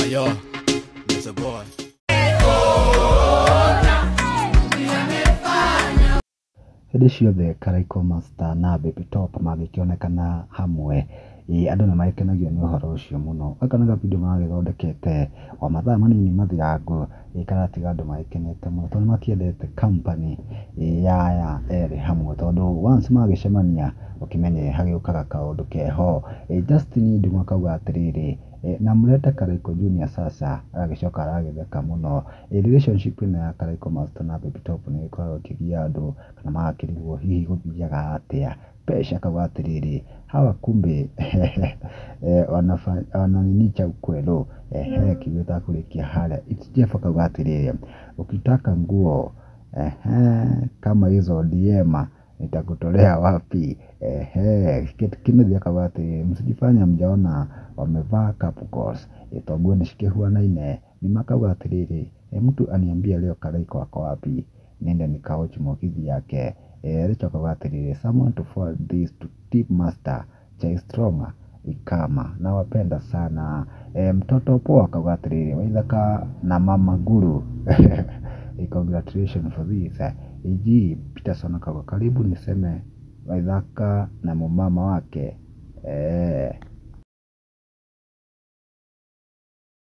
Ayo, Mr. Boy. Hĩndĩ ciothe Karaiko Master na Baby Top mangĩkĩonekana hamwe, ĩ andũ nĩ magĩkenagio nĩ ũhoro ũcio mũno. Gaka nĩ ga video maragĩthondekete o mathaa manini mathirangu, ĩ karatiga andũ magĩkenete mũno tondũ nĩ makĩendete company ya aya erĩ hamwe tondũ once magĩcemania ũkĩmenye hagĩũkaga kaũndũ keho. Justin Ndung'u akauga atĩrĩrĩ, namleta Karaiko Junior sasa, agagĩcoka aragĩtheka mũno. Relationship ĩno ya Karaiko Master na Baby Top nĩ ĩgĩkoragwo ĩkĩgia andũ kana magakĩrigwo hihi gũthiaga atĩa. Pesha akauga atĩrĩrĩ, hawa kumbe wana nini cha ukwelo, kiugo itakũrĩkia harĩa. It's Jeff akauga atĩrĩrĩ, ukitaka nguo kama hizo DM nitakutolea wapi? Kennedy akauga atĩrĩrĩ, msijifanye hamjaona wamevaa couple goals, to nguo nĩ cikĩhuanaine. Nima akauga atĩrĩrĩ, mtu aniambie leo Karaiko ako wapi, niende nikawatch mũgithi yake. Rachel akauga atĩrĩrĩ, someone to forward this to Tip Master Chai Strong Ikama, nawapenda sana. Mtoto poa akauga atĩrĩrĩ, Waithaka na Mama Guru congratulations for this. AG Peterson akauga karibu niseme Waithaka na mumama wake.